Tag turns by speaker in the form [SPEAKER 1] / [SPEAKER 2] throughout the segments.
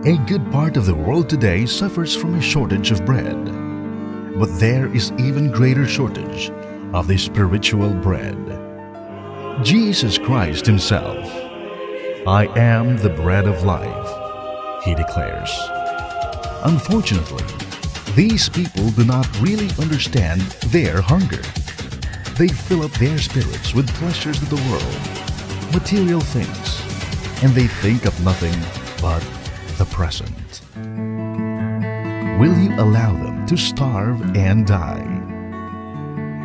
[SPEAKER 1] A good part of the world today suffers from a shortage of bread. But there is even greater shortage of the spiritual bread. Jesus Christ Himself, "I am the bread of life," He declares. Unfortunately, these people do not really understand their hunger. They fill up their spirits with pleasures of the world, material things, and they think of nothing but the present. Will you allow them to starve and die?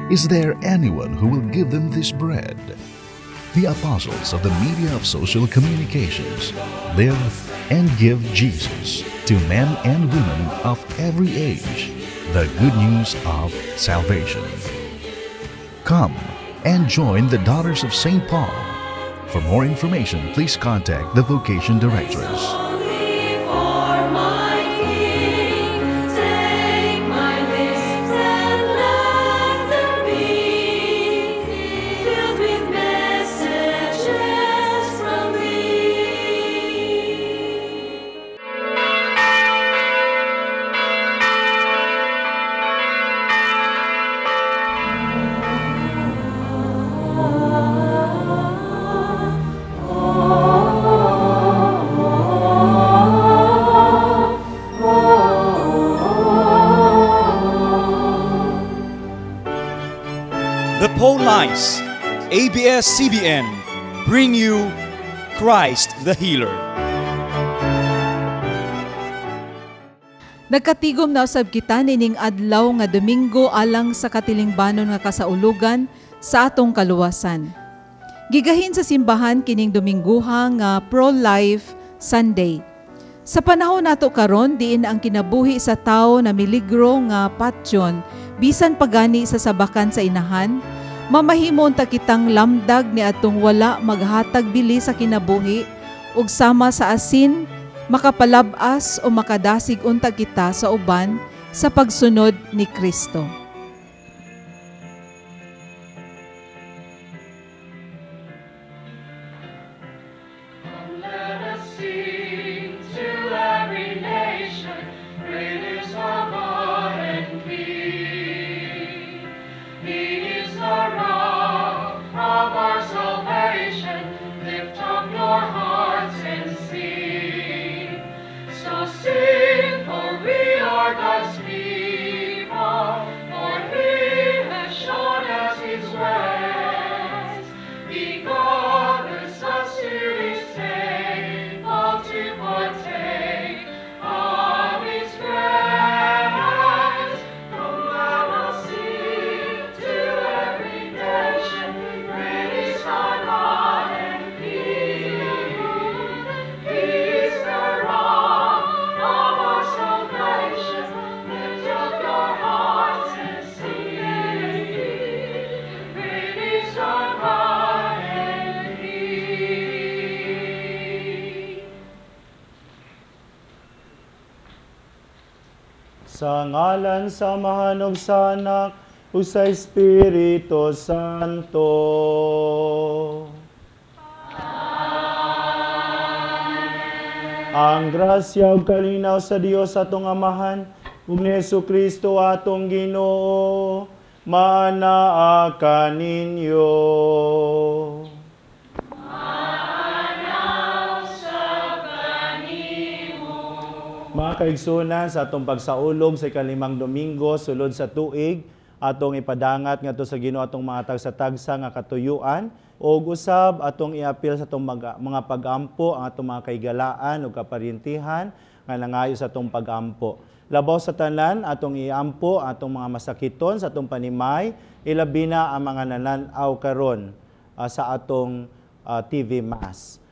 [SPEAKER 1] Is there anyone who will give them this bread? The apostles of the media of social communications live and give Jesus to men and women of every age the good news of salvation. Come and join the Daughters of St. Paul. For more information, please contact the Vocation Directress.
[SPEAKER 2] Only for my King, take my lips and let them be filled with messages from thee.
[SPEAKER 3] The Phone Lines, ABS-CBN, bring you Christ the Healer.
[SPEAKER 4] Nagkatigom na usab kita nining adlaw nga Domingo alang sa katilingbanon nga kasaulugan sa atong kaluwasan. Gigahin sa simbahan kining Domingguha nga Pro-Life Sunday. Sa panahon nato karon, diin ang kinabuhi sa tawo na miligro nga patyon bisan pagani sa sabakan sa inahan, mamahimo unta kitang lamdag ni atong wala maghatag bili sa kinabuhi ug sama sa asin makapalabas o makadasig unta kita sa uban sa pagsunod ni Kristo.
[SPEAKER 2] Let us sing to every nation, great is our God and King. He is the rock of our salvation. Lift up your hearts and sing. So sing, for we are God's people, for He has shown us His ways. He gathers us to His table to partake of His grace. Come, let us sing to every nation, great is our God and King. He is the rock of our salvation. Lift up your hearts and sing. Great is our God and King.
[SPEAKER 5] Sa ngalan sa Amahan ug sa Anak ug sa Espiritu Santo. Ang grasya ug kalinaw sa Dios atong Amahan ug ni Hesukristo atong Ginoo maanaa kaninyo. Mga kaigsunan, sa atong pagsaulog sa ikalimang Domingo sulod sa tuig, atong ipadangat ngadto sa Ginoo atong mga tagsa-tagsa nga katuyuan ug usab atong iapil sa atong mga pagampo ang atong mga kahigalaan ug kaparyentihan nga nangayo sa atong pagampo. Labaw sa tanan atong iampo ang atong mga masakiton sa atong panimay, ilabi na ang mga nanan-aw karon sa atong TV Mass.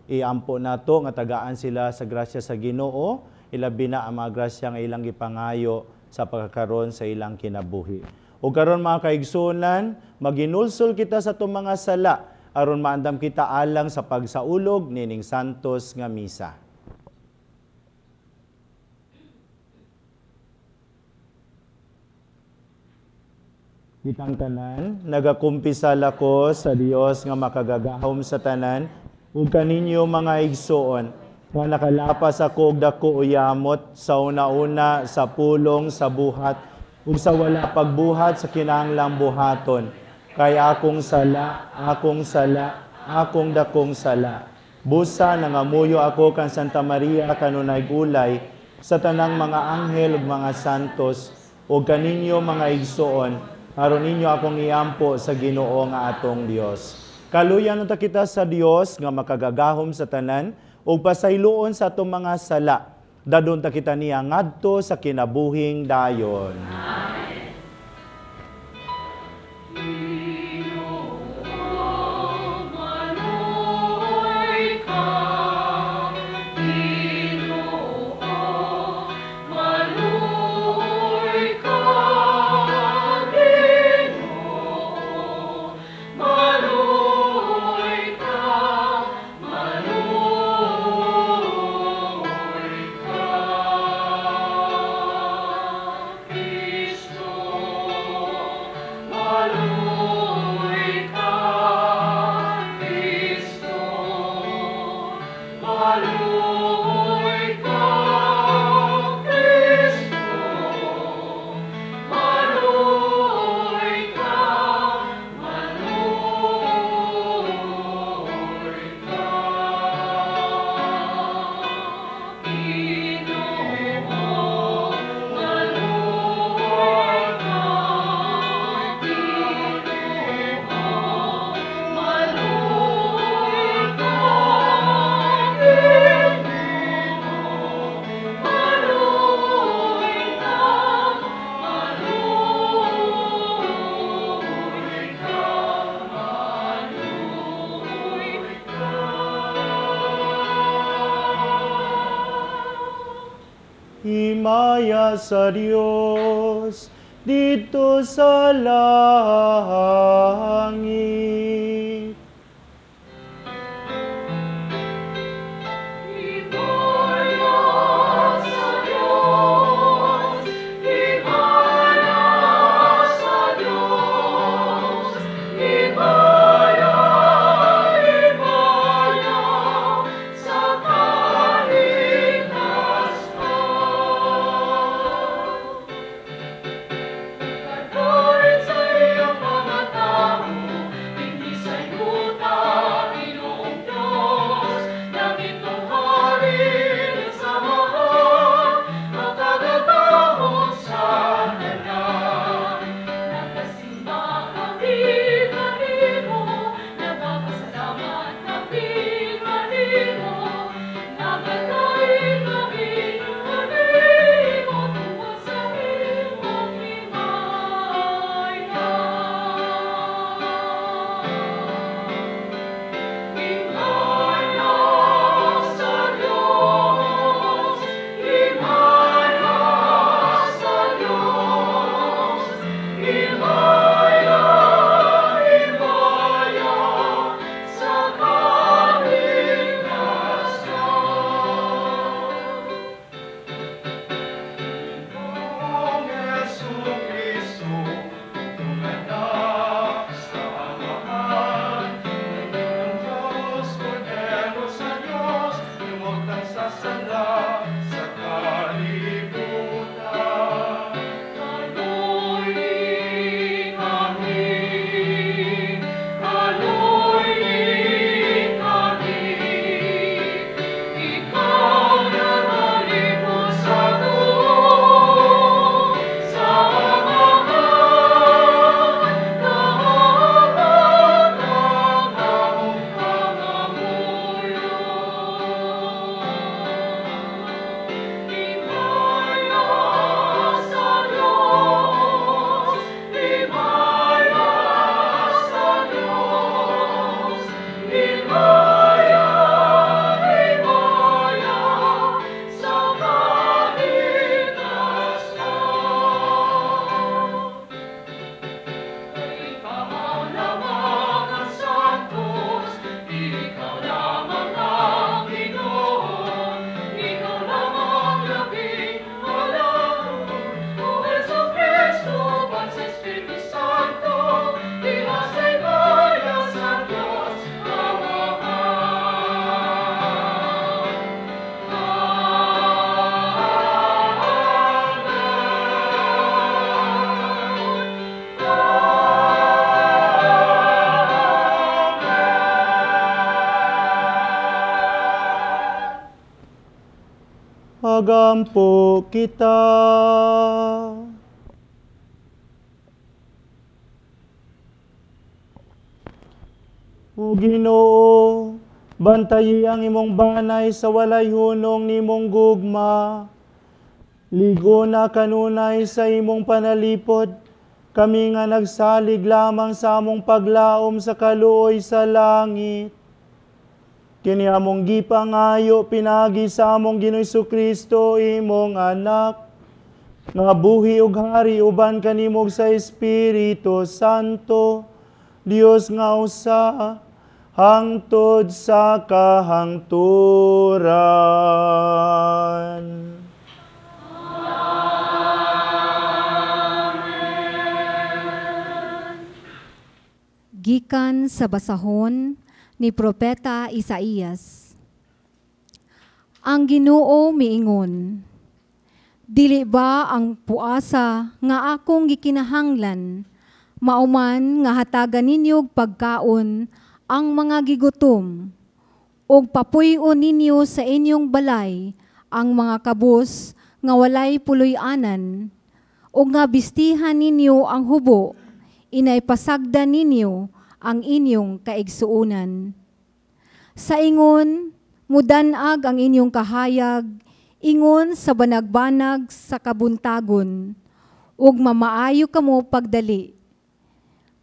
[SPEAKER 5] Iampo nato nga tagaan sila sa grasya sa Ginoo, ilabi na ang mga grasya nga ilang gipangayo sa pagkakaron sa ilang kinabuhi. O karon mga kaigsuonan, maginulsol kita sa atong mga sala aron maandam kita alang sa pagsaulog nining santos nga misa. Kitang tanan, nagakumpisal ako sa Dios nga makagagahom sa tanan ug kaninyo mga igsoon Nga nakalapas ako og dako uyamot sa una-una, sa pulong, sa buhat, ug sa wala pagbuhat sa kinahanglang buhaton. Kay akong sala, akong sala, akong dakong sala. Busa nangamuyo ako kang Santa Maria kanunay gulay sa tanang mga anghel ug mga santos ug kaninyo mga igsoon, aron ninyo akong iampo sa Ginoo nga atong Dios. Kaluyan unta kita sa Dios nga makagagahom sa tanan ug pasayloon sa atong mga sala. Dadon ta kita niya ngadto sa kinabuhing dayon.
[SPEAKER 2] Amen.
[SPEAKER 5] Himaya sa Dios dito sa langit.
[SPEAKER 2] Himaya sa Dios, himaya sa Dios, himaya, himaya sa kalikasan. Katurid sa iyong mga tao, dinhi sa
[SPEAKER 5] Magampo kita. O Ginoo, bantayi ang imong banay sa walay hunong nimong gugma. Ligo na kanunay sa imong panalipod, kami nga nagsalig lamang sa among paglaom sa kaluoy sa langit. Kini among gipangayo pinagi sa among Ginoong Hesukristo, imong anak, nga buhi ug hari uban kanimo sa Espiritu Santo, Dios nga usa, hangtod sa kahangturan.
[SPEAKER 2] Amen.
[SPEAKER 6] Gikan sa basahon ni Propeta Isaías. Ang Ginoo miingon, dili ba ang puasa nga akong gikinahanglan, mauman nga hatagan ninyo og pagkaon ang mga gigutom, ug papuy-on ninyo sa inyong balay ang mga kabus nga walay puloy-anan, ug nga bistihan ninyo ang hubo, inay pasagdan ninyo ang inyong kaigsuonan. Sa ingon, mudanag ang inyong kahayag, ingon sa banagbanag sa kabuntagon, ug mamaayo kamo pagdali.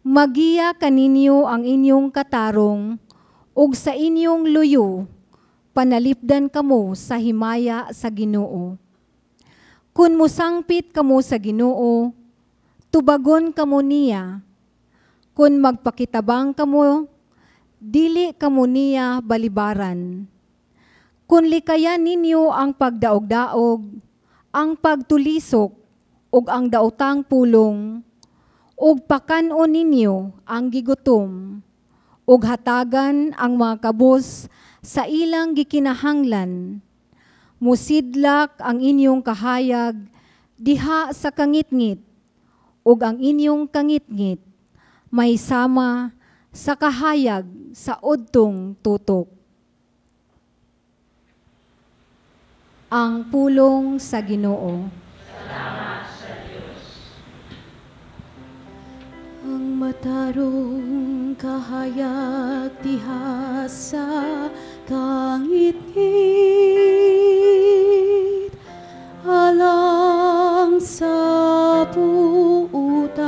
[SPEAKER 6] Magiya kaninyo ang inyong katarong, ug sa inyong luyo, panalipdan kamo sa himaya sa Ginoo. Kun musangpit kamo sa Ginoo, tubagon kamo niya. Kun magpakitabang kamo, dili kamo niya balibaran. Kun likayan ninyo ang pagdaog-daog, ang pagtulisok, ug ang daotang pulong, ug pakan-on ninyo ang gigutom, ug hatagan ang mga kabus sa ilang gikinahanglan. Musidlak ang inyong kahayag diha sa kangitngit, ug ang inyong kangitngit may sama sa kahayag sa udtong tutok. Ang pulong sa Ginoo.
[SPEAKER 2] Salamat sa Diyos.
[SPEAKER 7] Ang matarong kahayag diha sa kangitngit, alang sa puutan.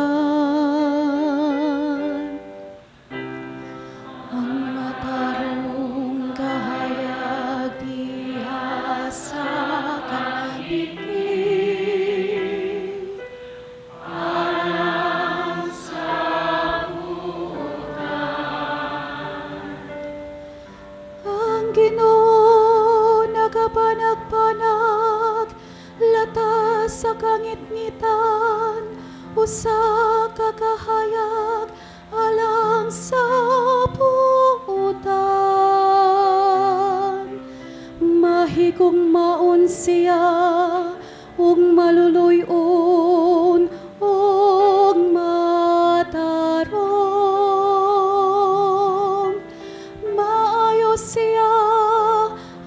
[SPEAKER 7] Ang matarong kahayag diha sa kangitngit, alang sa puutan. Ang Ginoo nagapanagpanag, latas sa kangitngitan, usa ka kahayag alang sa puutan. Mahigong maon siya ug maluluy-on ug matarong. Maayo siya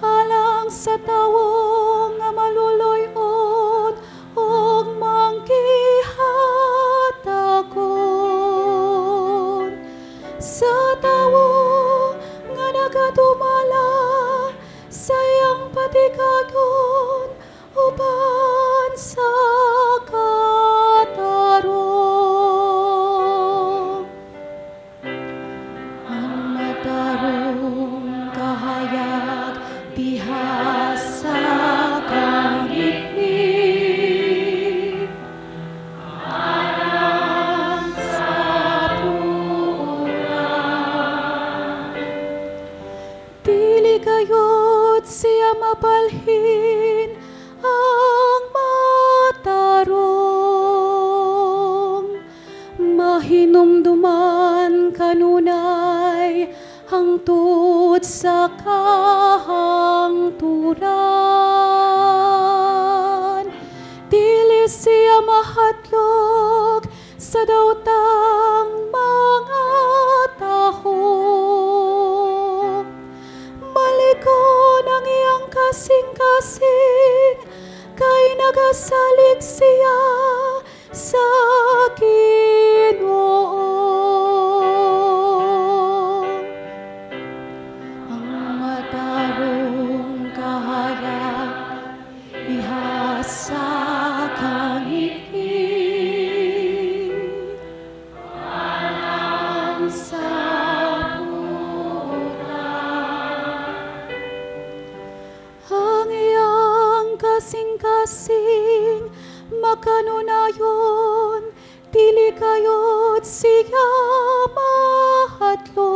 [SPEAKER 7] alang sa tawo nga maluluy-on ug manggihatakon. Sa tawo nga nagadumala sa iyang patikagon uban sa katarong. Ang matarong kahayag diha sa kangitngit, alang sa puutan. Dili gayod siya mabalhin ang matarong, mahinumduman kanunay hangtod sa kahangturan. Dili siya mahadlok sa daotang mga taho. Malikon ang iyang kasing-kasing gayod siya mahadlok.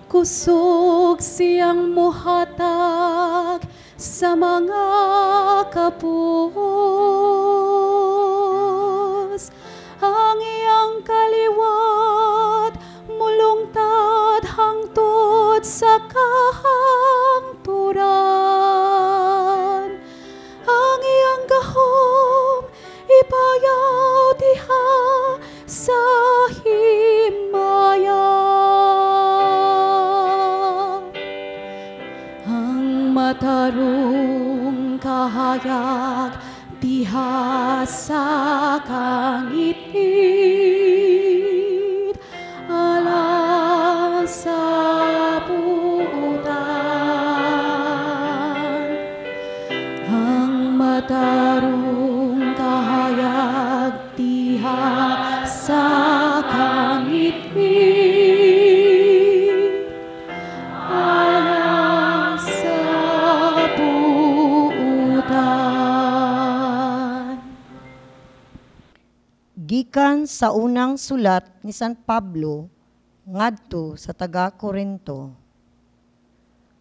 [SPEAKER 7] Kusog siyang muhatag sa mga kapos. Ang iyang kaliwat mulungtad hangtod sa kahangturan. Ang iyang gahom ipayaw diha sa himaya. Ang matarong kahayag diha sa kangitngit, alang sa buutan. Ang matarong kahayag diha sa kangitngit, alang sa buutan.
[SPEAKER 8] Gikan sa unang sulat ni San Pablo ngadto sa taga-Korinto.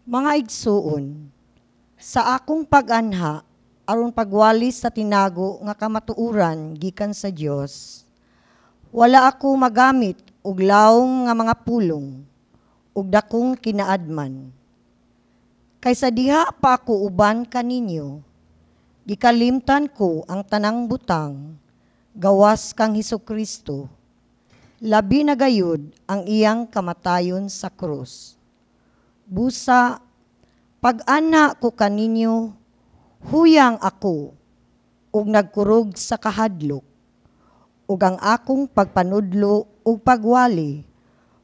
[SPEAKER 8] Mga igsuon, sa akong pag-anha aron pagwali sa tinago nga kamatuoran gikan sa Dios, wala ako magamit og lawong nga mga pulong ug dakong kinaadman. Kaysa diha pa ako uban kaninyo, gikalimtan ko ang tanang butang gawas kang Hesukristo, labi na gayud ang iyang kamatayon sa krus. Busa, pag-anha ko kaninyo, huyang ako ug nagkurog sa kahadlok, ug ang akong pagpanudlo ug pagwali,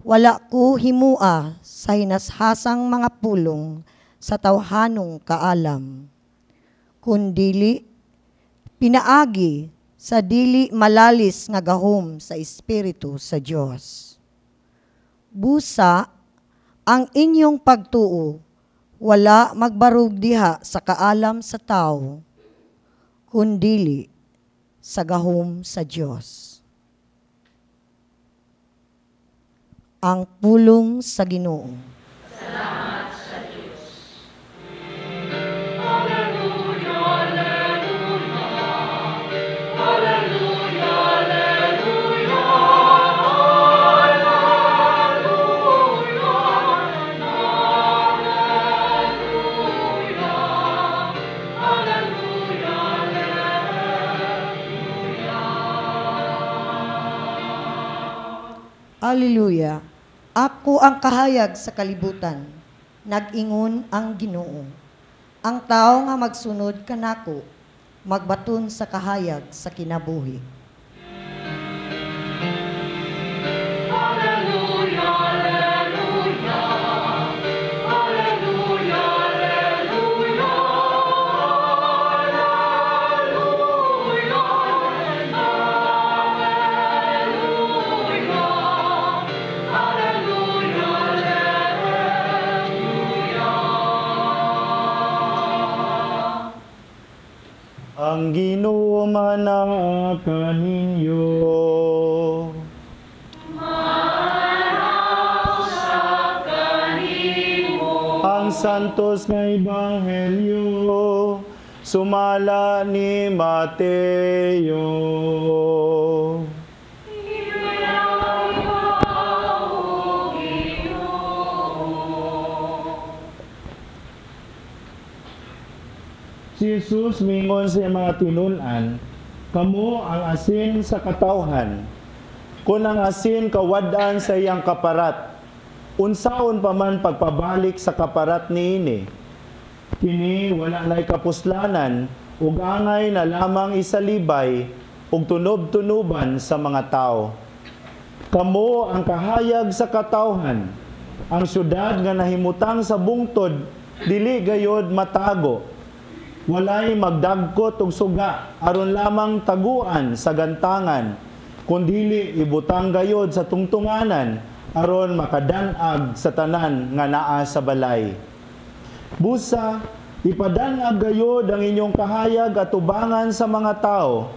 [SPEAKER 8] wala ko himua sa hinashasang mga pulong sa tawhanong kaalam, kundili pinaagi sa dili malalis nga gahom sa Espiritu sa Dios. Busa, ang inyong pagtuo wala magbarug diha sa kaalam sa tao, kundili sa gahom sa Dios. Ang pulong sa Ginoo.
[SPEAKER 2] Salamat sa Diyos.
[SPEAKER 9] Alleluia, alleluia, alleluia, alleluia, alleluia, alleluia, alleluia, alleluia.
[SPEAKER 8] Alleluia. Ako ang kahayag sa kalibutan, nag-ingon ang Ginoo. Ang tao nga magsunod kanako, magbaton sa kahayag sa kinabuhi.
[SPEAKER 9] Alleluia, alleluia, alleluia, alleluia, alleluia, alleluia, alleluia, alleluia.
[SPEAKER 5] Ang Ginoo manaa kaninyo. Ang santos nga ebanghelyo sumala ni Mateo. Si Jesus mingon sa mga tinun-an, kamo ang asin sa katawhan. Kung ang asin kawad-an sa iyang kaparat, unsaon pa man pagpabalik sa kaparat niini? Kini wala na'y kapuslanan, ug angay na lamang isalibay, ug tunob-tunuban sa mga tao. Kamo ang kahayag sa katawhan, ang syudad nga nahimutang sa bungtod, dili gayod matago. Walay magdagkot og suga aron lamang taguan sa gantangan, kundili ibutang gayod sa tungtunganan aron makadanag sa tanan nga naa sa balay. Busa, ipadanag gayod ang inyong kahayag at tubangan sa mga tao,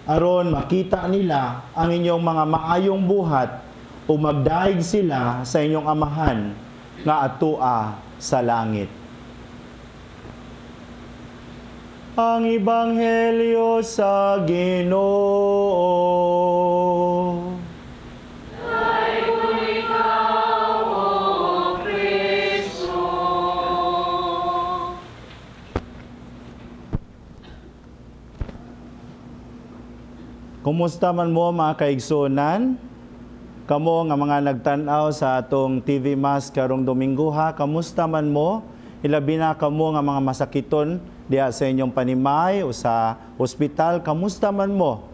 [SPEAKER 5] aron makita nila ang inyong mga maayong buhat ug magdayeg sila sa inyong Amahan nga atua sa langit. Ang Ebanghelyo sa Ginoo.
[SPEAKER 9] Ikaw, O Kristo.
[SPEAKER 5] Kumusta man mo mga kaigsuonan? Kamo nga mga nagtan-aw sa atong TV Mass karong Domingo ha, kamusta man mo? Ilabi na kamo nga mga masakiton diha sa inyong panimay o sa ospital, kamusta man mo?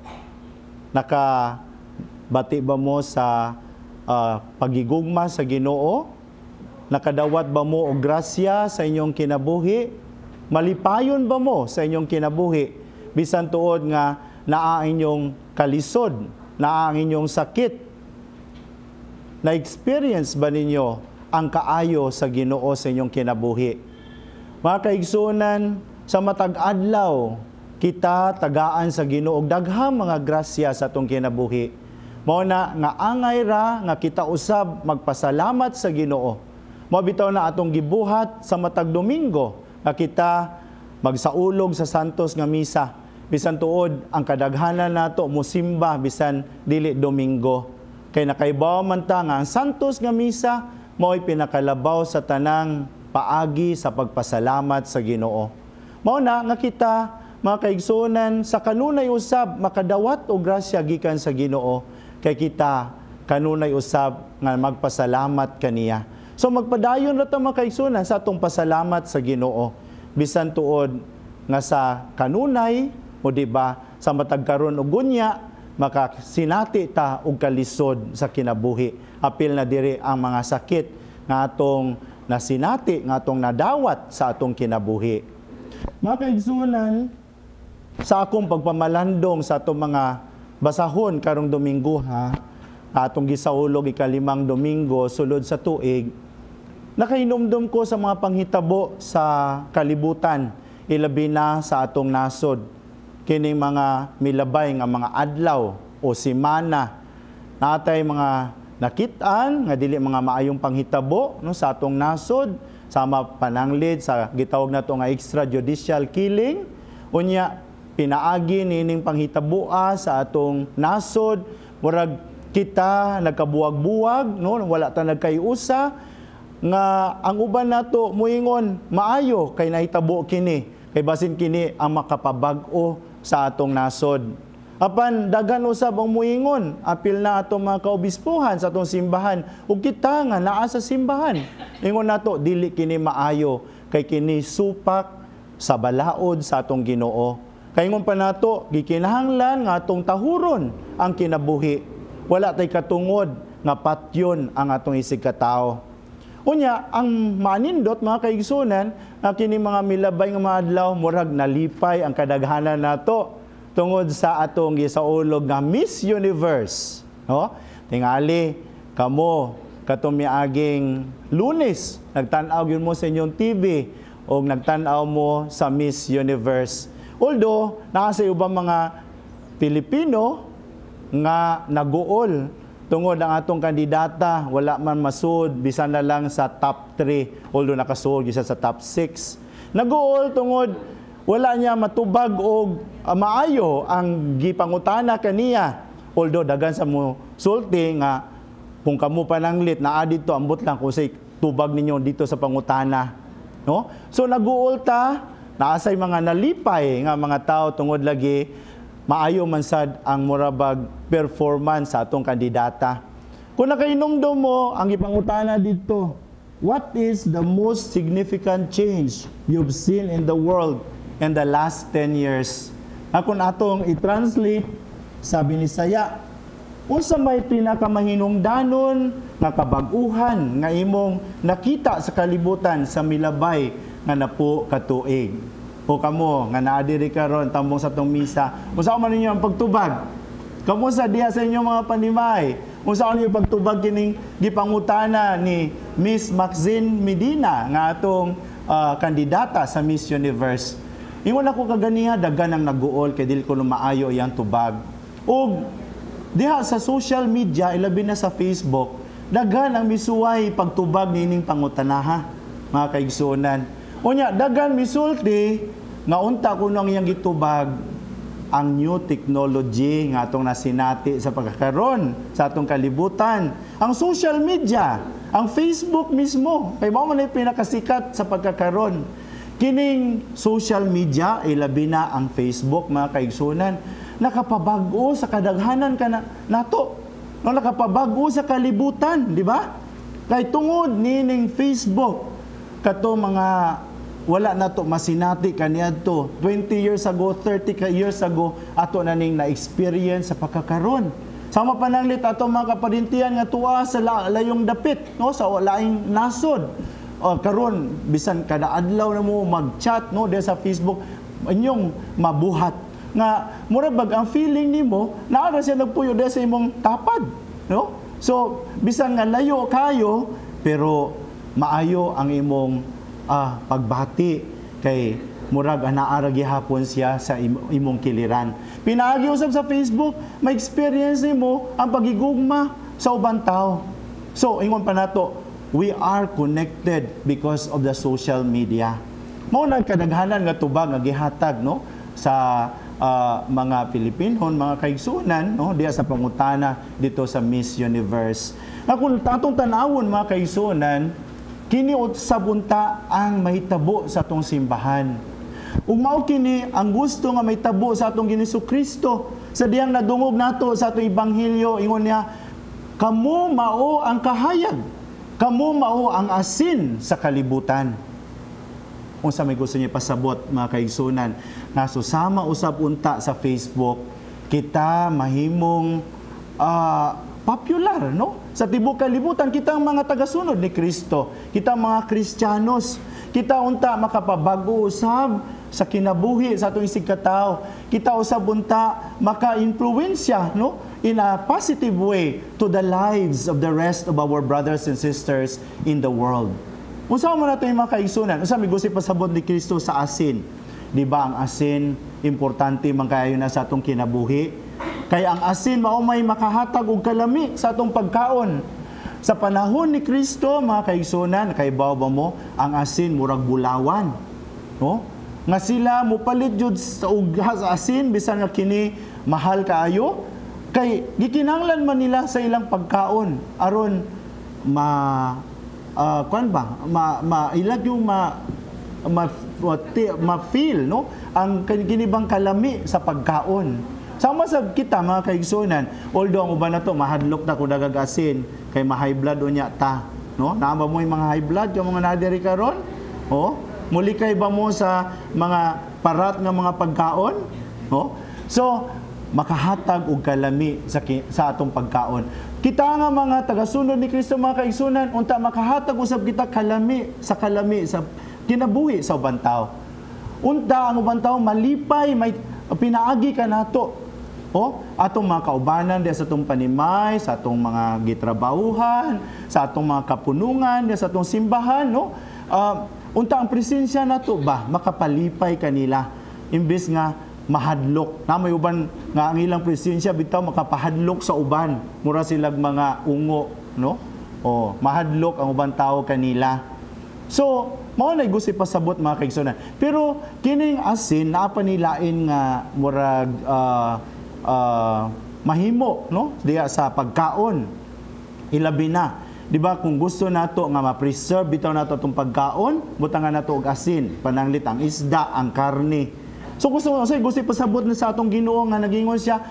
[SPEAKER 5] Nakabati ba mo sa pagigugma sa Ginoo? Nakadawat ba mo og grasya sa inyong kinabuhi? Malipayon ba mo sa inyong kinabuhi? Bisan tuod nga naa ang inyong kalisod, naa ang inyong sakit. Na-experience ba ninyo ang kaayo sa Ginoo sa inyong kinabuhi? Mga kaigsuonan, sa matag adlaw kita tagaan sa Ginoo og daghang mga grasya sa atong kinabuhi. Mao na nga angay ra nga kita usab magpasalamat sa Ginoo. Mao bitaw na atong gibuhat sa matag Domingo nga kita magsaulog sa Santos nga misa. Bisan tuod ang kadaghanan nato mosimba bisan dili Domingo. Kay nakaibaw man ta nga ang Santos nga misa mao'y pinakalabaw sa tanang paagi sa pagpasalamat sa Ginoo. Mao na nga kita mga kaigsuonan sa kanunay usab makadawat og grasya gikan sa Ginoo kay kita kanunay usab nga magpasalamat kaniya. So magpadayon ra ta mga kaigsuonan sa atong pasalamat sa Ginoo bisan tuod nga sa kanunay o di ba sa matag karon og gunya makasinati ta og kalisod sa kinabuhi. Apil na diri ang mga sakit nga atong nasinati, nga atong nadawat sa atong kinabuhi. Mga kaigsuonan, sa akong pagpamalandong sa atong mga basahon karong Domingo ha, atong gisaulog ikalimang Domingo sulod sa tuig, nakahinumdum ko sa mga panghitabo sa kalibutan, ilabi na sa atong nasod. Kining mga milabay nga mga adlaw o semana, natay mga nakit-an nga dili mga maayong panghitabo no sa atong nasod, sama pananglid sa gitawag nato nga extrajudicial killing. Unya pinaagi nining panghitaboa sa atong nasod, murag kita nagkabuwag-buwag no, wala ta nagkayusa nga ang uban nato moingon maayo kay nahitabo kini, kay basin kini ang makapabag-o sa atong nasod. Apan daghan usab ang muingon, apil na atong mga kaobispuhan sa atong simbahan ug kita nga naa sa simbahan. Ingon nato dili kini maayo kay kini supak sa balaod sa atong Ginoo. Kay ingon pa nato gikinahanglan nga atong tahuron ang kinabuhi. Wala tay katungod nga patyon ang atong isig katawo. Unya ang manindot mga kaigsunan nga kini mga milabay nga mga adlaw murag nalipay ang kadaghanan nato tungod sa atong gisaulog nga Miss Universe, no? Tingali kamo katong miaging Lunes nagtan-aw gyud mo sa inyong TV og nagtan-aw mo sa Miss Universe. Although naa sa ubang mga Pilipino nga naguol tungod ang atong kandidata wala man masud bisan na lang sa top 3, although nakasuod gisa sa top 6. Naguol tungod wala niya matubag og maayo ang gipangutana kaniya. Although dagan sa mo sulti nga kung kamo pananglit naa didto, ambot lang kung say tubag ninyo dito sa pangutana, no? So naguol ta, naasay mga nalipay nga mga tao tungod lagi maayo man sad ang murabag performance sa atong kandidata. Kung nakahinumdom mo ang gipangutana didto, what is the most significant change you've seen in the world in the last 10 years? Kung atong i-translate sa Binisaya, unsa may pinakamahinungdanon nga kabag-uhan nga imong nakita sa kalibutan sa milabay nga napo katuig? O kamo nga naa diri karon tambong sa atong misa, unsa man ninyo ang pagtubag? Kamo sa diha sa inyong mga panimay, unsa man ninyo pagtubag kining gipangutana ni Miss Maxine Medina nga atong kandidata sa Miss Universe? Ingon ako kaganiha, daghan ang naguol kay dili ko maayo iyang tubag. Ug diha sa social media, ilabi na sa Facebook, daghan ang misuway pagtubag niining pangutanaha, mga kaigsuonan. Unya, daghan misulti nga unta kuno ang iyang gitubag ang new technology nga atong nasinati sa pagkakaron sa atong kalibutan, ang social media, ang Facebook mismo, kay mao man ay pinakasikat sa pagkakaron. Kining social media, ilabi na ang Facebook, mga kaigsunan, nakapabag-o sa kadaghanan kana nato. No, nakapabag-o sa kalibutan, di ba? Kay tungod nining Facebook, kato mga wala nato masinati kaniadto 20 years ago, 30 years ago, ato na ning na-experience sa pagkakaron. Sama pananglit ato mga kaparintian nga tuwa sa layong dapit, no, sa laing nasod. O, karon bisan kada adlaw na mo mag-chat, no, diya sa Facebook, inyong mabuhat nga mura bag ang feeling nimo naa ra siya nagpuyo diya sa imong tapad, no? So bisan nga layo kayo, pero maayo ang imong pagbati kay murag anaa ra gihapon siya sa imong kiliran. Pinaagi usab sa Facebook, ma-experience nimo ang pagigugma sa ubang tao. So ingon pa nato, we are connected because of the social media. Mao na kadaghanan nga tubag nga gihatag, no, sa mga Pilipinon, mga kaigsunan, no, diya sa pangutana dito sa Miss Universe. Nga kung atong tan-awon, mga kaigsunan, kini usab unta ang mahitabo sa atong simbahan. Ug mao kini ang gusto nga mahitabo sa atong Ginoong Kristo. Sa diyang nadungog nato sa atong ebanghelyo, ingon niya, "Kamo mao ang kahayag, kamo mao ang asin sa kalibutan." Unsa may gusto niya pasabot, mga kaigsunan, nga susama usab unta sa Facebook, kita mahimong popular, no, sa tibuok kalibutan. Kita ang mga tagasunod ni Kristo, kita ang mga Kristiyanos, kita unta makapabag-o usab sa kinabuhi sa atong isigkatawo. Kita usab unta maka-influensya, no, in a positive way to the lives of the rest of our brothers and sisters in the world. Unsa man nato yung mga kaigsunan? Unsa may gusto pasabot ni Kristo sa asin? Di ba ang asin importante man kaayo na sa atong kinabuhi? Kay ang asin mao may makahatag og kalami sa atong pagkaon. Sa panahon ni Kristo, mga kaigsunan, kaybaw ba mo ang asin murag bulawan, no? Nga sila mopalit jud sa og asin bisan nga kini mahal kaayo, kay gikinahanglan man nila sa ilang pagkaon aron ma kuan ba ma, ma ilag yung ma ma, ma feel, no, ang kinibang kalami sa pagkaon. Sama sa kita, mga kaigsunan, although ang uban nato mahadlok na kung dagag asin kay ma-high blood unya ta, no? Naa ba mo yung mga high blood yung mga nadiri karon? Oh, mulikay ba mo sa mga parat nga mga pagkaon, no? So makahatag og kalami sa atong pagkaon. Kita nga mga tagasunod ni Kristo, mga kaigsunan, unta makahatag usab kita kalami sa kinabuhi sa ubang tao. Unta ang ubang tao malipay may pinaagi ka nato. O, atong mga kaubanan diya sa atong panimay, sa atong mga gitrabahuhan, sa atong mga kapunungan, diya sa atong simbahan, no? Unta ang presensya nato ba makapalipay kanila imbes nga mahadlok. Na may uban nga ang ilang presensya bitaw makapahadlok sa uban, mura silag mga ungo, no? O, mahadlok ang ubang tao kanila. So, mao na gusto pasabot, mga kaigsunan. Pero kining asin naa pa nilain nga murag mahimo, no, diya sa pagkaon. Ilabi na, di ba, kung gusto nato nga ma-preserve bitaw nato atong pagkaon, butangan nato og asin, pananglit ang isda, ang karne. So gusto mo, gusto pasabot na sa atong Ginoo nga nagingon siya,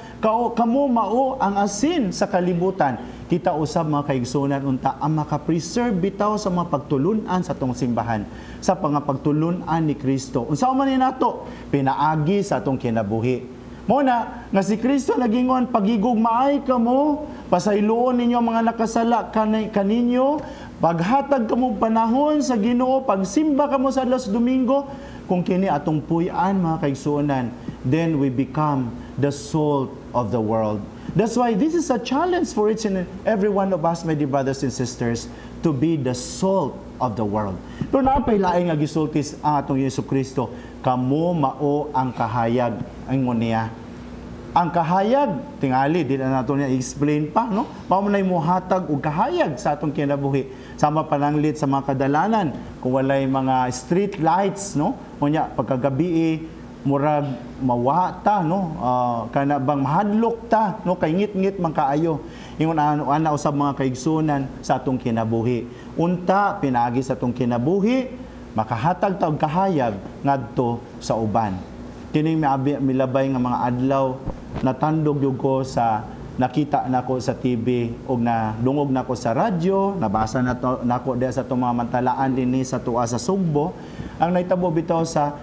[SPEAKER 5] kamo mao ang asin sa kalibutan. Kita usab, mga kaigsunan, unta ang maka-preserve bitaw sa mga pagtulunan sa atong simbahan, sa mga pagtulunan ni Kristo. Unsa man ni nato pinaagi sa atong kinabuhi. Mo na nga si Kristo nagingon, pagigugmaay kamo, pasayloon ninyo ang mga nakasala kaninyo, paghatag kamo panahon sa Ginoo, pagsimba kamo sa adlaw sa Domingo. Kung kini atong puy-an, mga kaigsuonan, then we become the salt of the world. That's why this is a challenge for each and every one of us, my dear brothers and sisters, to be the salt of the world. Pero naa pay lain nga gisulti ang atong Yesu Kristo, kamo mao ang kahayag, ingon niya. Ang kahayag, tingali, di na nato niya i-explain pa, no? Mao man ay muhatag og kahayag sa atong kinabuhi. Sama pananglit sa mga kadalanan, kung walay mga street lights, no? Unya, pagkagabi, murag mawata, no? Kana bang mahadlok ta, no? Kay ngit-ngit man kaayo. Ingon ana usab mga kaigsunan sa atong kinabuhi. Unta pinaagi sa atong kinabuhi, makahatag ta og kahayag ngadto sa uban. Kining milabay nga mga adlaw, natandog gyud ko sa nakita nako sa TV og nadungog nako sa radyo, nabasa na nako diha sa atong mga mantalaan dinhi sa tuwa sa Sugbo. Ang nahitabo bitaw sa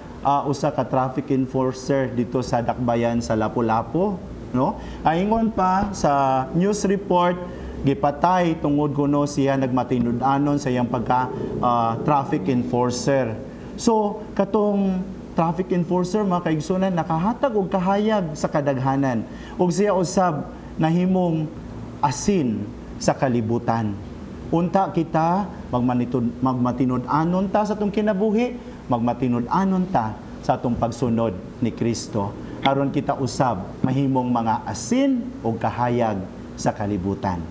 [SPEAKER 5] usa ka traffic enforcer dito sa Dakbayan sa Lapu-Lapu, no? Aingon pa sa news report, gipatay tungod kuno siya nagmatinud-anon sa iyang pagka traffic enforcer. So katong traffic enforcer, mga kaigsunan, nakahatag og kahayag sa kadaghanan, ug siya usab nahimong asin sa kalibutan. Unta kita magmatinud-anon ta sa atong kinabuhi, magmatinud-anon ta sa atong pagsunod ni Kristo, aron kita usab mahimong mga asin ug kahayag sa kalibutan.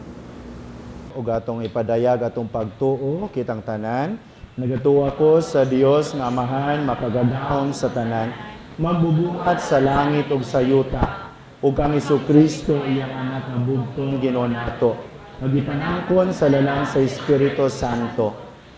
[SPEAKER 5] Ug atong ipadayag atong pagtuo kitang tanan. Nagatuo ko sa Dios nga Amahan, makagagahom sa tanan, magbubuhat sa langit ug sa yuta, ug ang Hesukristo iyang anak nga bugtong Ginoo nato, nagipanangkon sa lalang sa Espiritu Santo.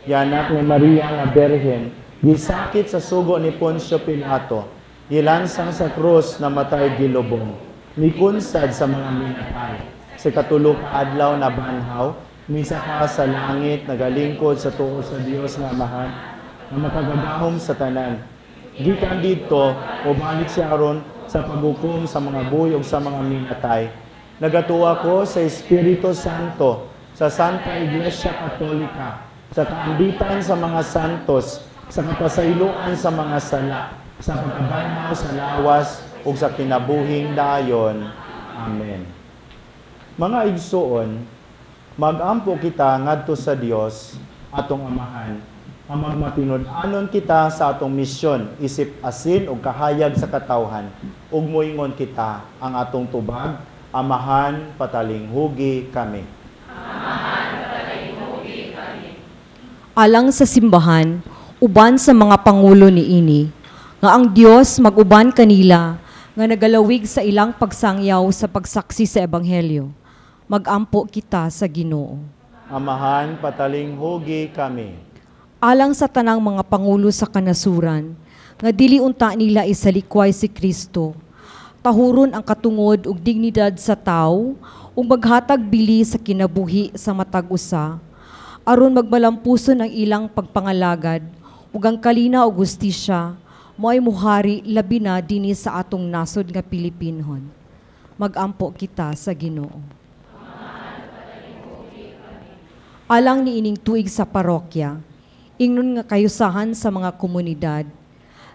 [SPEAKER 5] Yanak ni Maria nga Berhen, gisakit sa sugo ni Poncio Pilato, gilansang sa krus, namatay, gilubong, mikunsad sa mga minatay. Sa katulo ka adlaw na banhaw, misaka sa langit, nagalingkod sa tuo sa Dios nga Amahan, nga makagagahom sa tanan. Gikan didto, mobalik siya aron sa paghukom sa mga buhi ug sa mga minatay. Nagatuo ko sa Espiritu Santo, sa Santa Iglesia Katolika, sa kaambitan sa mga santos, sa kapasayloan sa mga sala, sa pagkabanhaw sa lawas ug sa kinabuhing dayon. Amen. Mga igsoon, magampo kita ngadto sa Dios atong Amahan, ang magmatinud-anon kita sa atong misyon isip asin ug kahayag sa katawhan, ug moingon kita ang atong tubag, Amahan, patalinghugi kami.
[SPEAKER 2] Amahan, patalinghugi kami.
[SPEAKER 6] Alang sa simbahan, uban sa mga pangulo niini, nga ang Dios maguban kanila nga nagalawig sa ilang pagsangyaw sa pagsaksi sa ebanghelyo. Magampo kita sa Ginoo.
[SPEAKER 5] Amahan, patalinghugi kami.
[SPEAKER 6] Alang sa tanang mga pangulo sa kanasuran, nga dili unta nila isalikway si Kristo, tahuron ang katungod ug dignidad sa tawo, ug maghatag bili sa kinabuhi sa matag usa, aron magmalampuson ang ilang pagpangalagad, ug ang kalina ug hustisya mo'y muhari labi na dinhi sa atong nasod nga Pilipinhon. Magampo kita sa Ginoo. Alang niining tuig sa parokya, ingnon nga kayusahan sa mga komunidad,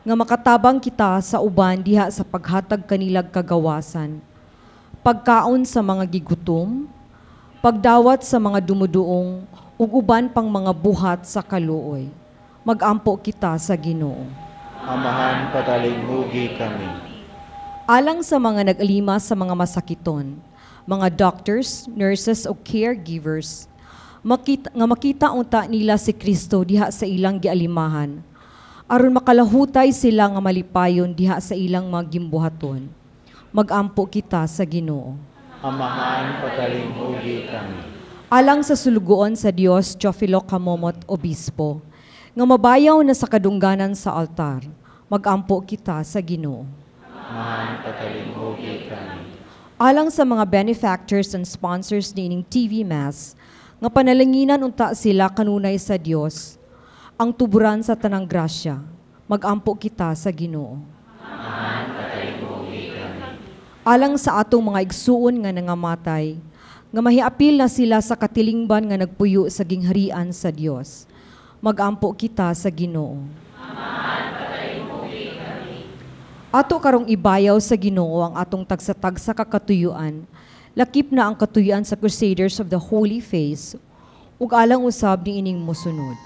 [SPEAKER 6] nga makatabang kita sa uban diha sa paghatag kanilag kagawasan, pagkaon sa mga gigutom, pagdawat sa mga dumuduong, ug uban pang mga buhat sa kaluoy. Magampo kita sa Ginoo.
[SPEAKER 5] Amahan, patalinghugi kami.
[SPEAKER 6] Alang sa mga nag-alima sa mga masakiton, mga doctors, nurses o caregivers, nga makita unta nila si Kristo diha sa ilang gialimahan, aron makalahutay sila nga malipayon diha sa ilang mga gimbuhaton. Magampo kita sa Ginoo.
[SPEAKER 5] Amahan, patalinghugi kami.
[SPEAKER 6] Alang sa sulugoon sa Dios, Teofilo Camomot Obispo, nga mabayaw na sa kadungganan sa altar, magampo kita sa Ginoo.
[SPEAKER 5] Amahan, patalinghugi kami.
[SPEAKER 6] Alang sa mga benefactors and sponsors niining TV Mass, nga panalanginan unta sila kanunay sa Dios, ang tuburan sa tanang grasya, magampo kita sa Ginoo. Alang sa atong mga igsuon nga nangamatay, nga mahiapil na sila sa katilingban nga nagpuyo sa gingharian sa Dios, magampo kita sa Ginoo. Ato karong ibayaw sa Ginoo ang atong tagsa-tagsa ka katuyuan. Lakip na ang katuyuan sa Crusaders of the Holy Face ug alang usab niining mosunod.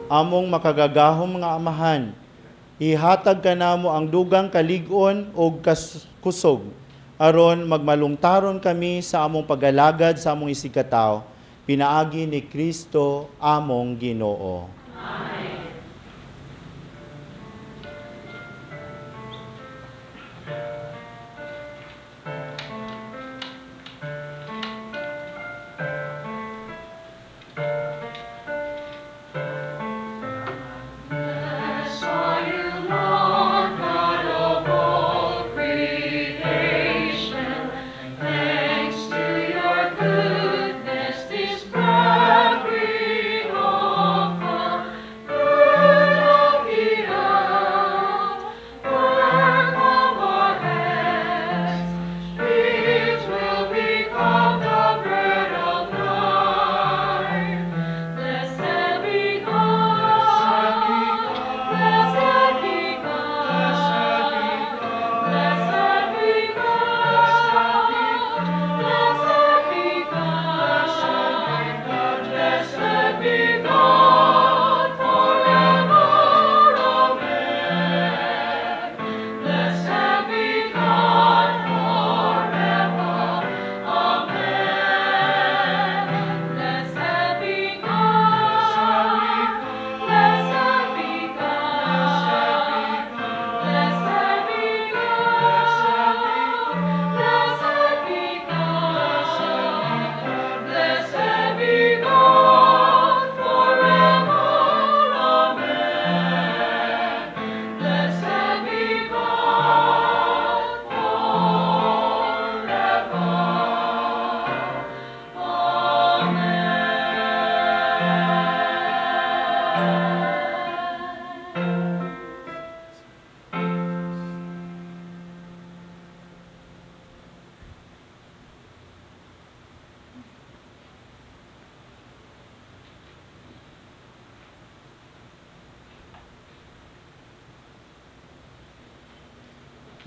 [SPEAKER 5] Among makagagahom nga amahan, ihatag kanamo ang dugang kalig-on og kusog aron magmalungtaron kami sa among pag-alagad sa among isigkatawo pinaagi ni Kristo among Ginoo.
[SPEAKER 2] Amen.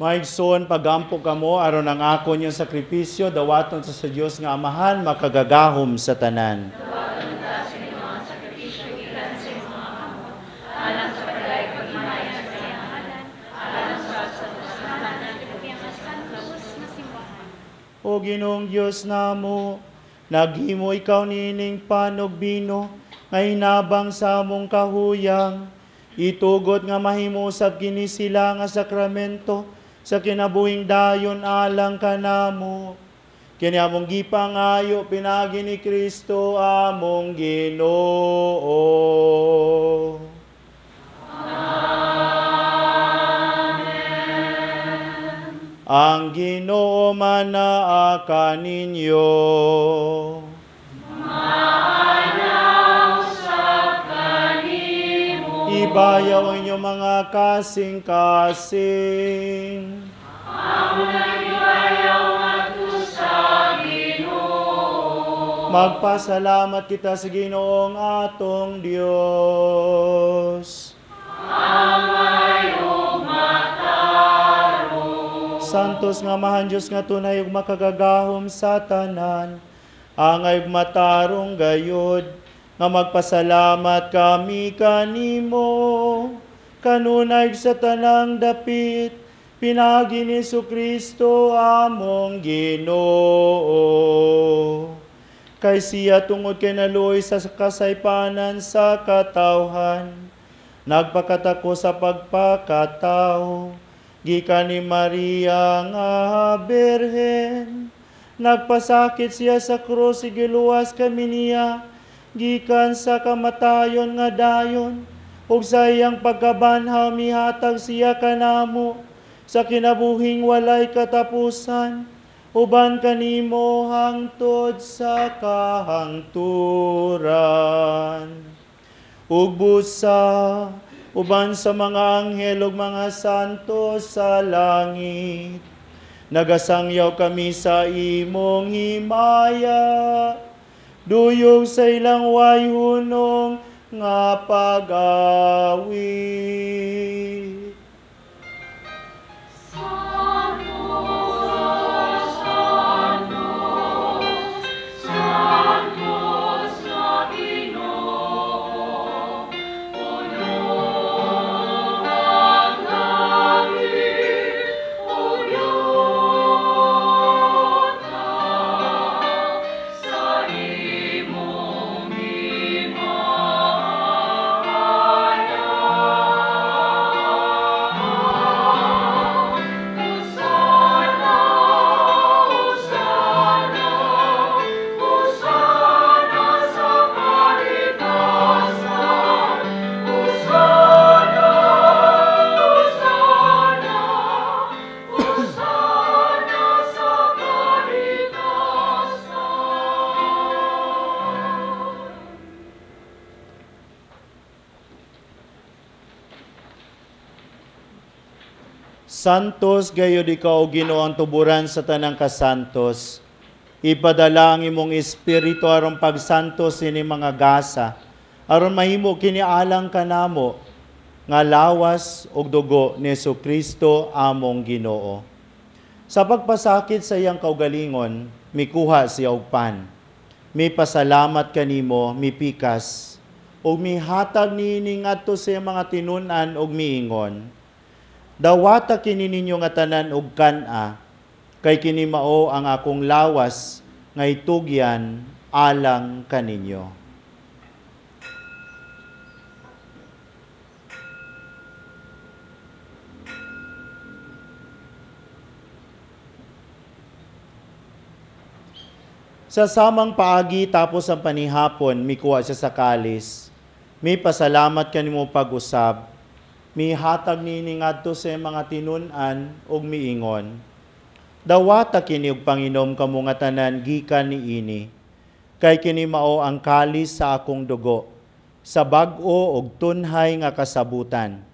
[SPEAKER 5] Maigsoon, pagampo kamo aron ang ako niyang sakripisyo dawaton sa Dios nga Amahan makagagahom sa tanan.
[SPEAKER 2] Dawaton ta sa inyong mga sakripisyo gikan sa imong mga kamot, alang sa pagdayeg paghimaya sa iyang ngalan, alang sa kasalusahan
[SPEAKER 7] nga simbahan.
[SPEAKER 5] O Ginoong Dios namo, naghimo ikaw niining panog bino nga hinabang sa among kahuyang. Itugot nga mahimo usab kini sila nga sakramento sa kinabuhing dayon alang kanamo. Kini among gipangayo pinaagi ni Kristo among Ginoo.
[SPEAKER 2] Amen.
[SPEAKER 5] Ang Ginoo manaa kaninyo.
[SPEAKER 2] Maanaw sa kanimo.
[SPEAKER 5] Ibayaw ang inyong mga kasing-kasing.
[SPEAKER 2] Amo na ibayaw ngadto sa Ginoo.
[SPEAKER 5] Magpasalamat kita sa Ginoong atong Dios.
[SPEAKER 2] Angay ug matarong.
[SPEAKER 5] Santos nga Amahan Dios nga tunay ug makagagahom sa tanan, angay ug matarong gayod nga magpasalamat kami kanimo kanunay sa tanang dapit pinaagi ni Jesucristo among Ginoo. Kay siya tungod kay naluoy sa kasaypanan sa katawhan, nagpakatako sa pagpakatao, Gikan ni Maria nga Birhen, nagpasakit siya sa krus, giluwas kami niya, gikan sa kamatayon nga dayon, ug sa iyang pagkabanhaw mihatag siya kanamo sa kinabuhing walay katapusan, uban kanimo hangtod sa kahangturan. Ug busa uban sa mga anghel ug mga santo sa langit, nagasangyaw kami sa imong himaya, duyog sa ilang wayhunong nga pag-awit. Santos gayud ikaw, Ginoo, ang tuburan sa tanang kasantos. Ipadala ang imong espiritu aron pagsantos ini mga gasa, aron mahimo kini alang kanamo nga lawas ug dugo ni Hesukristo among Ginoo. Sa pagpasakit sa iyang kaugalingon, mikuha siya og pan. Mipasalamat kanimo, mipikas, ug mihatag niini ngadto sa iyang mga tinun-an ug miingon, dawata kini ninyo nga tanan og kan-a, kay kini mao ang akong lawas nga itugyan alang kaninyo. Sa samang paagi tapos ang panihapon, mikuha siya sa kalis. Mipasalamat kanimo pag-usab, mihatag niini ngadto sa mga tinun-an ug miingon, dawata kini og panginom kamo nga tanan gikan niini, kay kini mao ang kalis sa akong dugo, sa bag-o og tunhay nga kasabutan.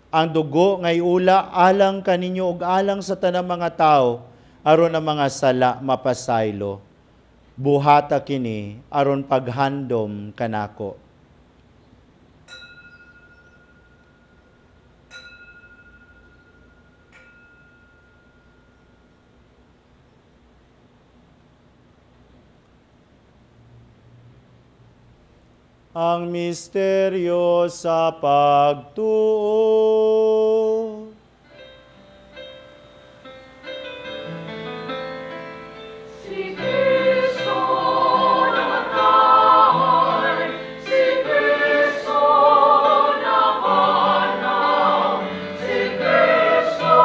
[SPEAKER 5] Ang dugo nga iula alang kaninyo ug alang sa tanang mga tawo, aron ang mga sala mapasaylo. Buhata kini aron paghandom kanako. Ang misteryo sa pagtuo.
[SPEAKER 9] Si Kristo namatay, si Kristo nabanhaw, si Kristo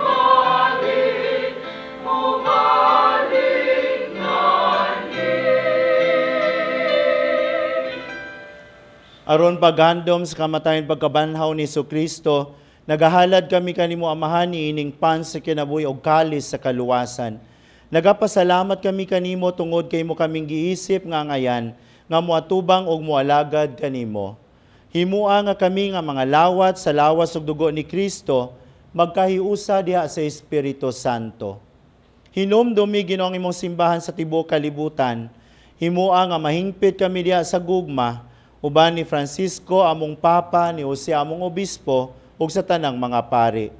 [SPEAKER 9] bumalik, bumalik na.
[SPEAKER 5] Aron paghandom sa kamatayon pagkabanhaw ni Hesukristo, nagahalad kami kanimo Amahan niining pan sa kinabuhi og kalis sa kaluwasan. Nagapasalamat kami kanimo tungod kay mo kaming giisip nga ngayan nga moatubang og moalagad kanimo. Himua nga kami nga mga lawat sa lawas ug dugo ni Kristo magkahiusa diha sa Espiritu Santo. Hinumdumi Ginoo ang imong simbahan sa tibuok kalibutan. Himua nga mahingpit kami diha sa gugma uban ni Francisco among Papa, ni Jose among Obispo, ug sa tanang mga pari.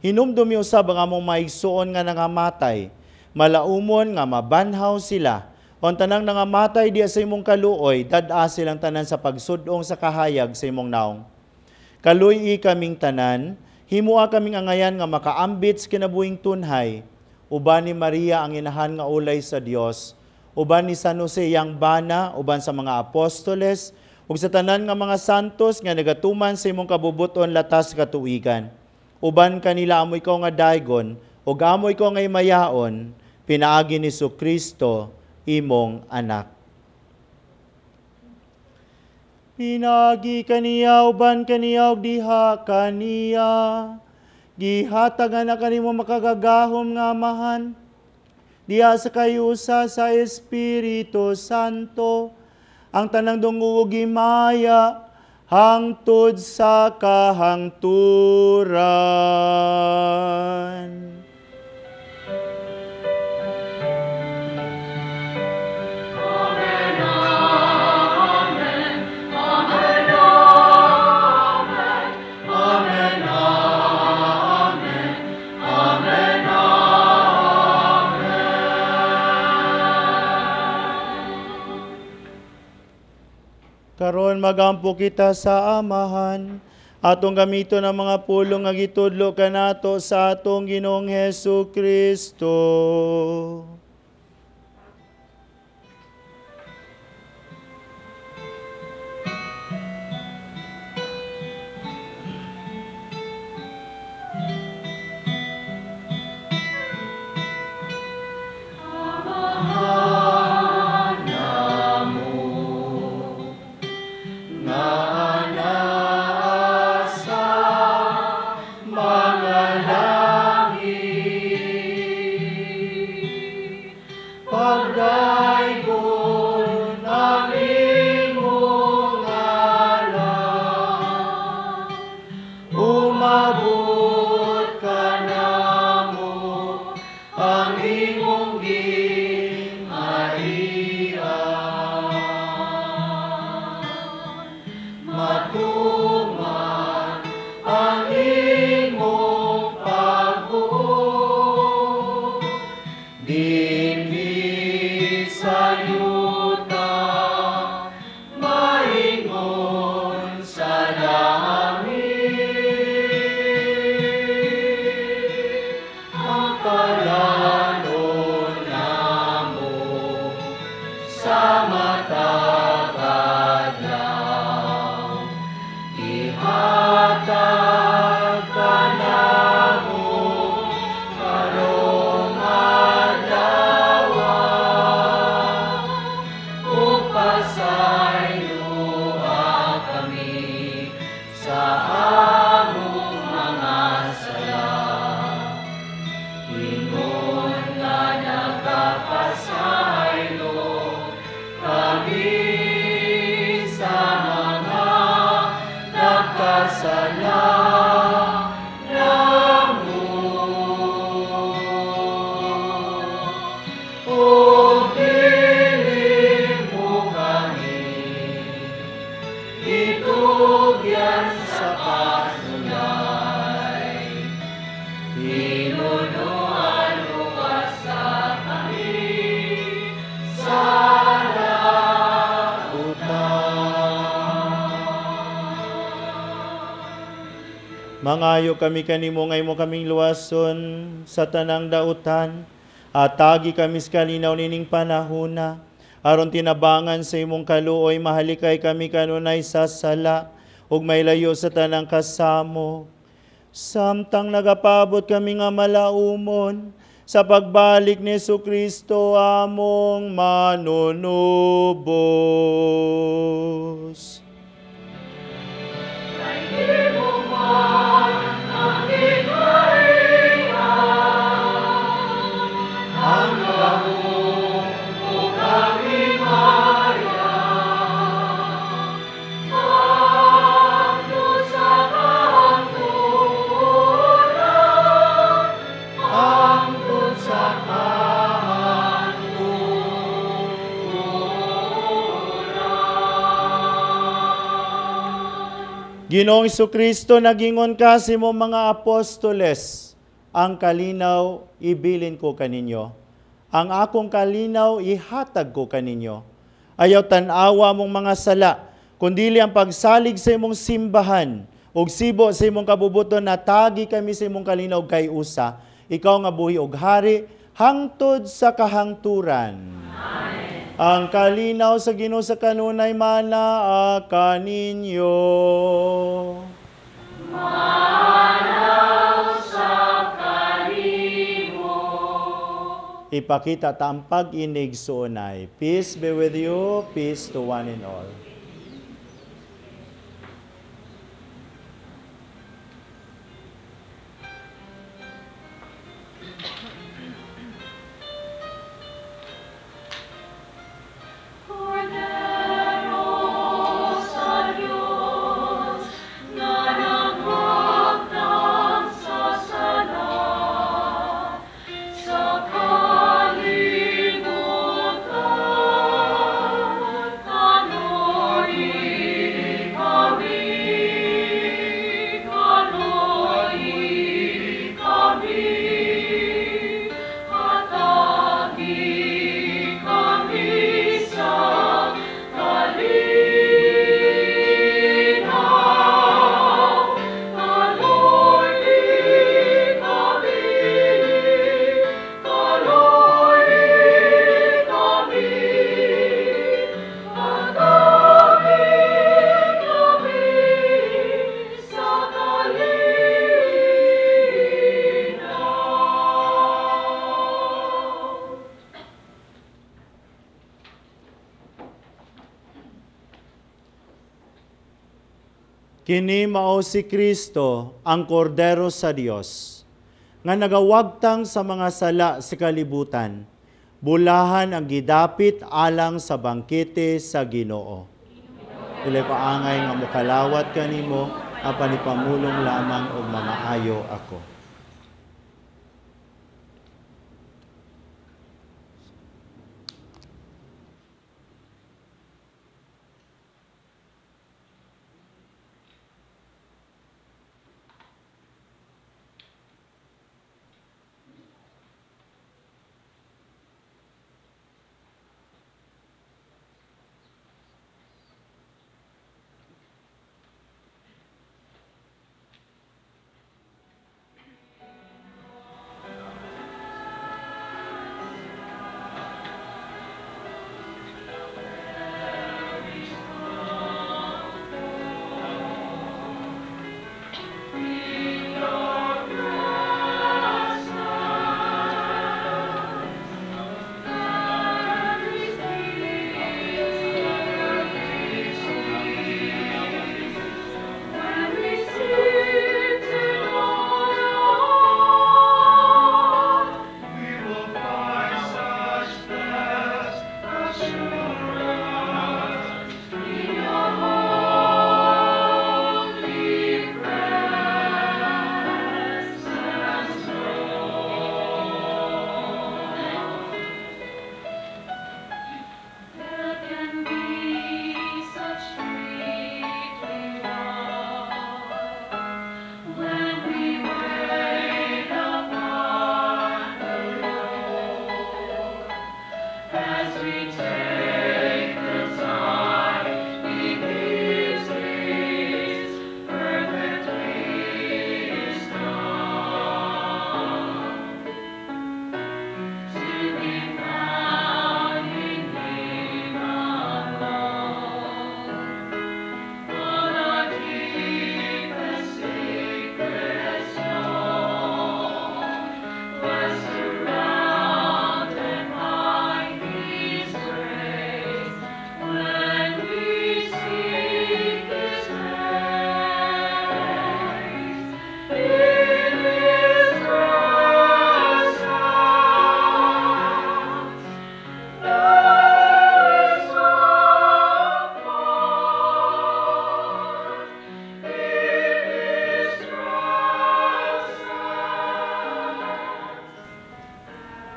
[SPEAKER 5] Hinumdumi usab ang among maigsuon nga nangamatay, malaumon nga mabanhaw sila. O ang tanang nangamatay diha sa imong kaluoy, dad-a silang tanan sa pagsudong sa kahayag sa imong naong. Kaluy-i kaming tanan, himua kaming angayan nga makaambit sa kinabuhing tunhay, uban ni Maria ang inahan nga ulay sa Dios, uban ni San Jose iyang bana, uban sa mga apostoles, ug sa tanan nga mga santos nga nagatuman sa imong kabubuton latas katuigan. Uban kanila amo ikaw nga daygon ug amo ikaw nga imayaon, pinaagi ni Kristo imong anak. Pinagi kaniya uban kaniya ug diha kaniya, gihatagan na kanimo makagagahom nga Amahan, diha sa kayusa sa Espiritu Santo, ang tanang dungog ug himaya hangtod sa kahangturan.
[SPEAKER 9] Amen, amen, amen, amen, amen, amen, amen, amen.
[SPEAKER 5] Karon magampo kita sa Amahan, atong gamiton ang mga pulong nga gitudlo kanato sa atong Ginoong Hesus Kristo.
[SPEAKER 9] Amahan namo nga naa sa mga langit, pagdaygon ang imong ngalan, umabot kanamo ang imong gingharian. Matuman ang imong pagbuot dinhi sa yuta, maingon sa langit. Ang kalanon namo sa matag adlaw, ihatag kanamo karong adlaw, ug pasayloa kami sa among mga sala, ingon nga nagapasaylo kami sa mga nagkasala namo. Ug dili mo kami itugyan sa pasulay, tinunuan luwasa kami sa lautan.
[SPEAKER 5] Mangayo kami kanimo nga imo kaming luwason sa tanang dautan, atagi kami sa kalinaw nining panahona, aron tinabangan sa imong kaluoy mahalikay kami kanunay sa sala ug mailayo sa tanang kasamo. Samtang nagapabot kami nga malaumon sa pagbalik ni Jesucristo among manunubos.
[SPEAKER 9] Kay imo man ang gingharian, ang gahom ug ang himaya, hangtod sa kahangturan, hangtod sa kahangturan.
[SPEAKER 5] Ginoong Jesucristo, nagingon ka sa imong mga apostoles, ang kalinaw ibilin ko kaninyo, ang akong kalinaw ihatag ko kaninyo. Ayaw tan-awa mong mga sala, kundili ang pagsalig sa imong simbahan, ug sibo sa imong kabubuton na tagi kami sa imong kalinaw kay usa, ikaw nga buhi og hari, hangtod sa kahangturan.
[SPEAKER 2] Amen.
[SPEAKER 5] Ang kalinaw sa Ginoo sa kanunay manaa kaninyo.
[SPEAKER 9] Mana
[SPEAKER 5] Ipakita ta ang pag-inigsuonay. Peace be with you, peace to one and all. Kini mao si Kristo, ang Kordero sa Dios, nga nagawagtang sa mga sala sa kalibutan. Bulahan ang gidapit alang sa bangkete sa Ginoo. Dili ko angay nga mokalawat kanimo, apan ipamulong lamang og mamaayo ako.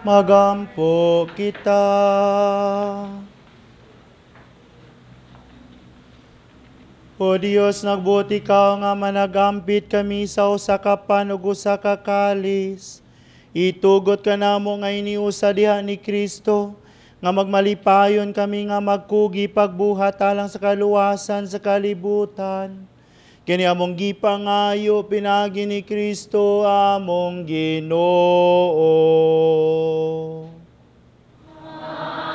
[SPEAKER 5] Magampo kita. O Dios, nagbuot ikaw nga managampit kami sa usa ka pan ug usa ka kalis. Itugot ka namo nga iniusa diha ni Kristo, nga magmalipayon kami nga magkugi pagbuhat alang sa kaluwasan sa kalibutan. Kini among gipangayo pinagi ni Kristo among Ginoo. Amen.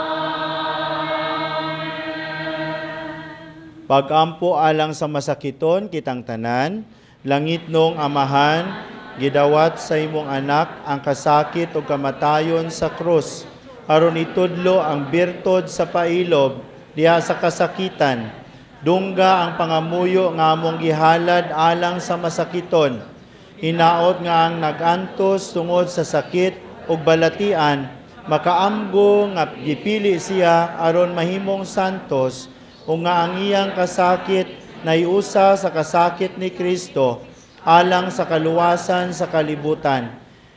[SPEAKER 5] Pagampo alang sa masakiton kitang tanan, langit nong Amahan, Gidawat sa imong anak ang kasakit ug kamatayon sa krus, aron itudlo ang birtud sa pailob diha sa kasakitan. Dungga ang pangamuyo nga among gihalad alang sa masakiton. Hinaot nga ang nag-antos tungod sa sakit ug balatian, makaamgo nga gipili siya aron mahimong santos, ug nga ang iyang kasakit naiusa sa kasakit ni Kristo alang sa kaluwasan sa kalibutan.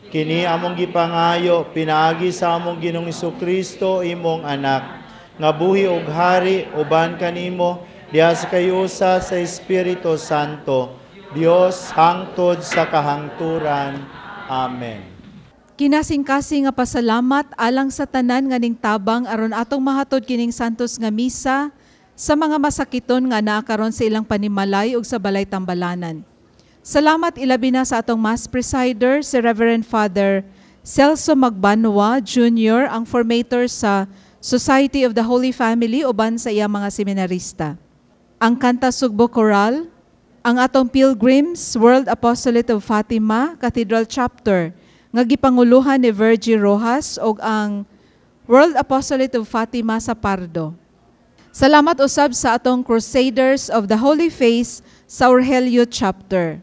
[SPEAKER 5] Kini among gipangayo pinaagi sa among Ginoong Hesukristo, imong anak, nga buhi ug hari uban kanimo diha sa kayusa sa Espiritu Santo, Dios hangtod sa kahangturan. Amen.
[SPEAKER 4] Kinasingkasing nga pasalamat alang sa tanan nga ning tabang aron atong mahatod kining santos nga misa sa mga masakiton nga naa karon sa ilang panimalay ug sa balay tambalanan. Salamat ilabi na sa atong Mass Presider, si Reverend Father Celso Magbanwa Jr., ang formator sa Society of the Holy Family uban sa iyang mga seminarista. Ang Kanta Sugbo Choral, ang atong Pilgrims World Apostolate of Fatima Cathedral Chapter nga gipanguluhan ni Virgie Rojas ug ang World Apostolate of Fatima sa Pardo. Salamat usab sa atong Crusaders of the Holy Face sa Aurelio Chapter.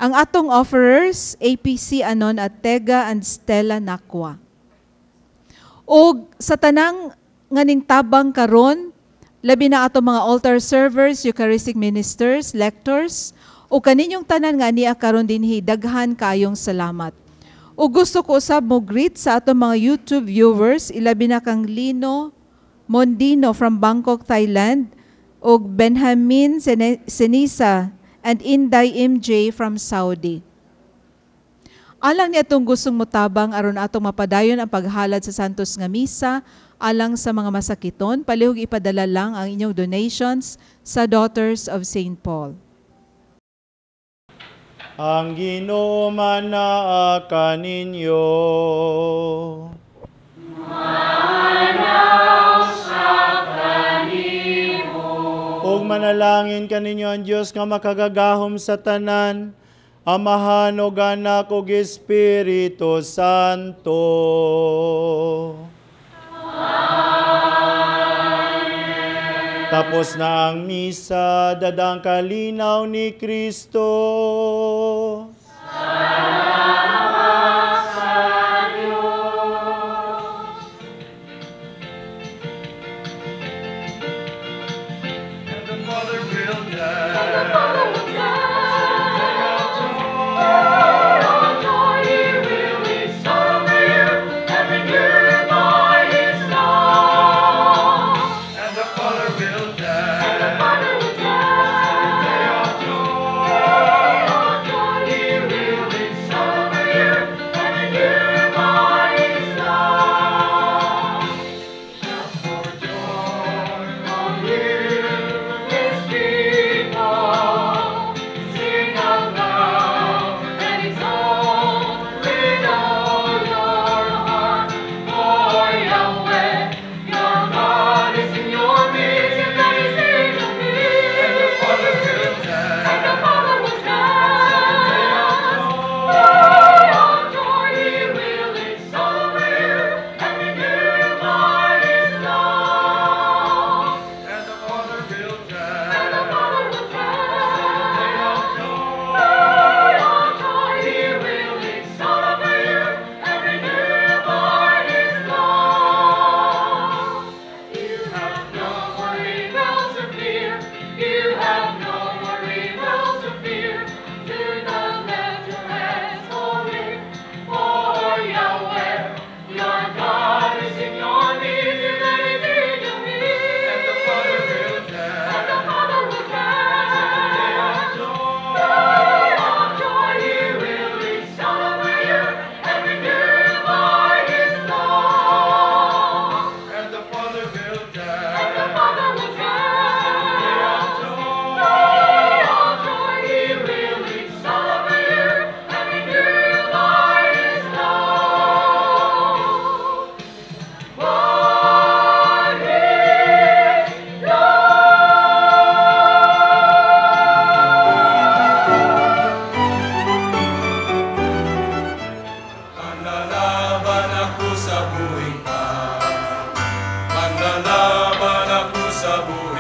[SPEAKER 4] Ang atong offerers, APC Anon at Tega and Stella Nakwa. Og sa tanang nganing tabang karon, labi na atong mga altar servers, Eucharistic ministers, lectors, o kaninyong tanan nga niya karon dinhi, daghan kaayong salamat. O gusto ko usab mo greet sa atong mga YouTube viewers, ilabi na kang Lino Mondino from Bangkok, Thailand, og Benjamin Senisa and Inday MJ from Saudi. Alang ni atong gustong mutabang aron atong mapadayon ang paghalad sa Santos nga Misa alang sa mga masakiton, palihog ipadala lang ang inyong donations sa Daughters of St. Paul.
[SPEAKER 5] Ang Ginoo manaa kaninyo. Ug manalangin kaninyo ang Dios nga makagagahom sa tanan, Amahan ug Anak ug Espiritu Santo. Amen. Tapos na ang misa, dadang kalinaw ni Kristo.
[SPEAKER 9] Salamat sa Diyos.
[SPEAKER 10] And the Father will dance.
[SPEAKER 9] And the Father will dance.
[SPEAKER 10] Kinabuhi.